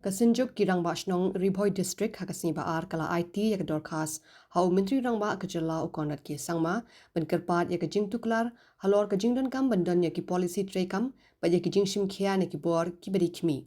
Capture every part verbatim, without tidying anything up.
Ka Synjuk ki Rangbah Shnong Ri Bhoi District ha ka sngi Ba-ar ka la aiti ïa ka dorkhas ha u Myntri Rangbah ka Jylla u Conrad K Sangma ban kyrpad ïa ka jingtuklar halor ka jingdonkam ban don ïa ki policy treikam bad ïa ki jingshim khia na ki bor kiba dei khmih.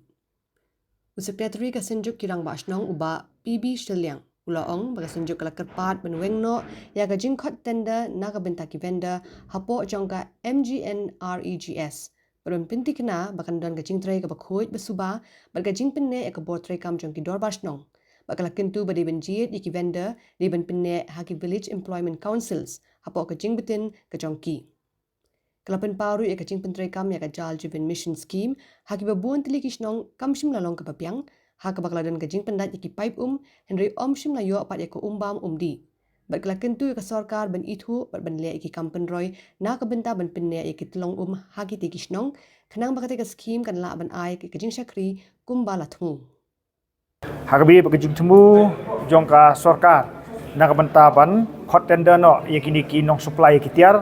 U Secretary ka Synjuk ki Rangbah Shnong u Bah P B Shiliang u la ong ba ka Synjuk ka la kyrpad ban weng noh ïa ka jingkhot tender na ka bynta ki vendor hapoh jong ka M G N R E G S bad ban pynthikna ba kan don ka jingtrei kaba khuid ba suba bad ka jingpynneh ïa ka bor treikam jong ki dorbar shnong. Bad ka la kyntu ba dei ban jied ïa ki vendor dei ban pynneh ha ki Village Employment Councils hapoh ka jingbtin ka jong ki. Ka la pynpaw ruh ïa ka jingpyntreikam ïa ka Jal Jeevan Mission Scheme ha kiba bun tylli ki shnong kam shym la long kaba biang, ha kaba ka la don ka jingpyndait ïa ki paip um, hynrei ym shym la ïoh pat ïa ka um bam um dih. Bad ka la kyntu ïa ka sorkar ban ithuh bad ban leh ïa ki kam pynroi na ka bynta ban pynneh ïa ki tyllong um ha kitei ki shnong, khnang ba katei ka skhim kan lah ban ai ka jingshakri kumba la thmu. Ha kaba ïadei bad ka jingthmu jong ka sorkar na ka bynta ban khot tender noh ïa kine ki nong supply ïa ki tiar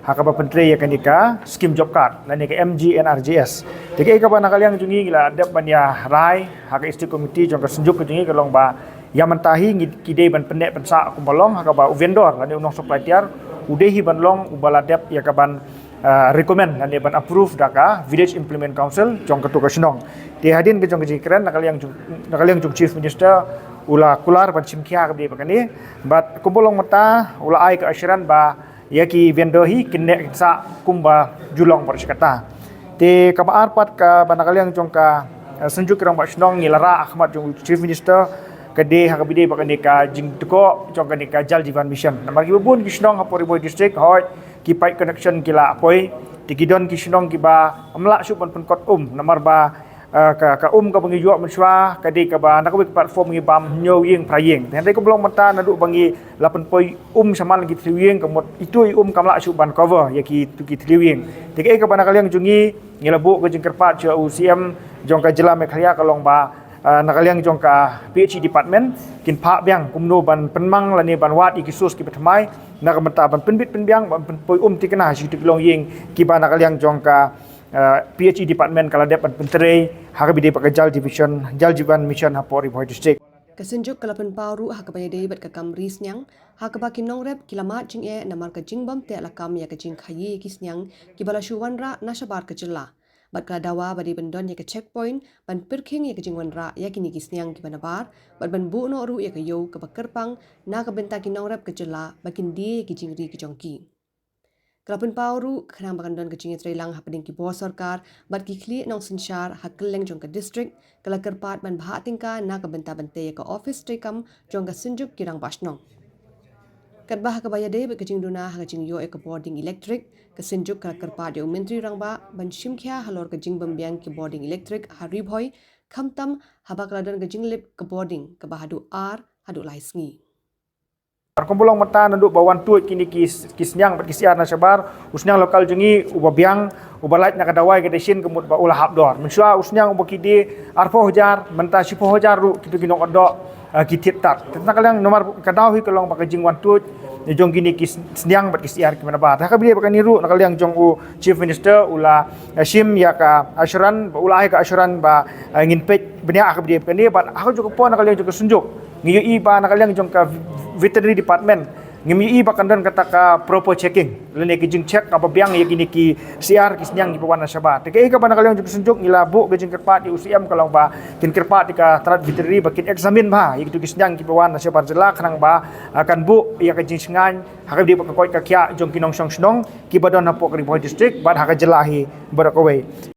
ha kaba pyntrei ïa kane ka skim job card lane ka M G N R E G S. Te kaei kaba na ka liang jong ngi ngi la dep ban ïa rai ha ka executive committee jong ka Synjuk ka jong ngi ka long ba ïa mynta hi ngi ki dei ban pynneh pynsah kumba long ha kaba u vendor lane u nong supply tiar u dei hi ban long uba la dep ïa ka ban ah, recommend lane ban approve da ka Village Employment Council jong katu ka shnong. Te hadien ka jong ka jingkren na ka liang jong, na ka liang jong Chief Minister u la kular ban shim khia kaba dei ba kane bad kumba long mynta u la ai ka assurance ba ïa ki vendor hi kin neh kin sah kumba ju long baroh shi katta. Te kaba ar pat kaba na ka liang jong ka, eh, Synjuk ki Rangbah Shnong ngi la rah ha khmat jong u Chief Minister ka dei ha kaba dei ba kane ka jingtkoh jong kane ka Jal Jeevan Mission. Namar kiba bun ki shnong hapoh Ri Bhoi District hooid ki pipe connection ki la poi. Te ki don ki shnong kiba ym lah shuh ban pynkot um namar ba, eh, ka, ka um kaba ngi ïoh mynshuwa ka dei kaba na kawei ka platform ngi bam hynñiew ïing phra ïing. Te hynrei kumba long mynta naduh ba ngi la pynpoi um shaman ki thliew ïing ka mut itu i um kam lah shuh ban cover ïa kitu ki thliew ïing. Te kaei kaba na ka liang jong ngi ngi la buh ka jingkyrpad sha u C M jong ka jylla Meghalaya ka long ba ah, na ka liang jong ka P H E department kin phah biang kumno ban pynmang lane ban wad ïa ki source kiba thymmai na ka bynta ban pynbit pynbiang ban pynpoi um thikna sha kitu ki longïing kiba na ka liang jong ka, ah, P H E department ka la dep ban pyntrei ha kaba ïadei bad ka Jal Jeevan Mission, Jal Jeevan Mission hapoh Ri Bhoi District. Ka Synjuk ka la pynpaw ruh ha kaba ïadei bad ka kam ri sniang ha kaba ki nongrep ki la mad jingeh namar ka jingbymteh lakam ïa ka jingkhaïi ïa ki sniang kiba la shu wanrah na shabar ka jylla. Bad ka la dawa ba dei ban don ïa ka checkpoint ban pyrkhing ïa ka jingwanrah ïa kine ki sniang kiba nabar bad ban buh noh ruh ïa ka ïew kaba kyrpang na ka bynta ki nongrep ka jylla ba kin die ïa ki jingri ki jong ki. Ka la pynpaw ruh khnang ba kan don ka jingïatreilang hapdeng ki bor sorkar bad ki khlieh nongsynshar ha kylleng jong ka district, ka la kyrpad ban bhah tyngka na ka bynta ban tei ïa ka office treikam jong ka Synjuk ki Rangbah Shnong. Katba ha kaba ïadei bad ka jingduna ha ka jingïoh ïa ka bording elektrik, ka Synjuk ka la kyrpad ïa u Myntri Rangbah ban shim khia halor ka jingbymbiang ki bording elektrik ha Ri Bhoi, khamtam haba ka la don ka jinglip ka bording kaba haduh ar haduh lai sngi. Ar kumba long mynta naduh ba wan tuid kine ki, ki sniang bad ki syiar na shabar, u sniang local jong ngi uba biang, uba lait na ka dawai ka dashin ka mut ba u la hap dor. Mynshuwa u sniang uba ki die arphew hajar, mynta shiphew hajar ruh kitu ki nongdoh, eh, ki thied tad. Te na ka liang namar ka daw hi ka long ba ka jingwan tuid jong kine ki s-, sniang bad ki syiar kiba nabar. Te ha kaba ïadei bad kane ruh na ka liang jong u Chief Minister u la, eh, shim ïa ka assurance, ba u la ai ka assurance ba, eh, ngin peit bniah ha kaba ïadei bad kane bad ha kajuh ka por na ka liang jong ka Synjuk ngi ïohi ba na ka liang jong ka veterinary department ngim ïohi ba kan don kata ka proper checking lane ka jingcheck kaba biang ïa kine ki syiar ki sniang kiba wan na shabar. Te kaei kaba na ka liang jong ka Synjuk ngi la buh ka jingkyrpad ïa u C M ka long ba kin kyrpad ïa ka tnat veterinary ba kin examine bha ïa kitu ki sniang kiba wan na shabar jylla khnang ba, ah, kan buh ïa ka jingshngaiñ ha kaba ïadei bad ka koit ka khiah jong ki nongshong shnong kiba don hapoh ka Ri Bhoi District bad ha ka jylla hi baroh kawei.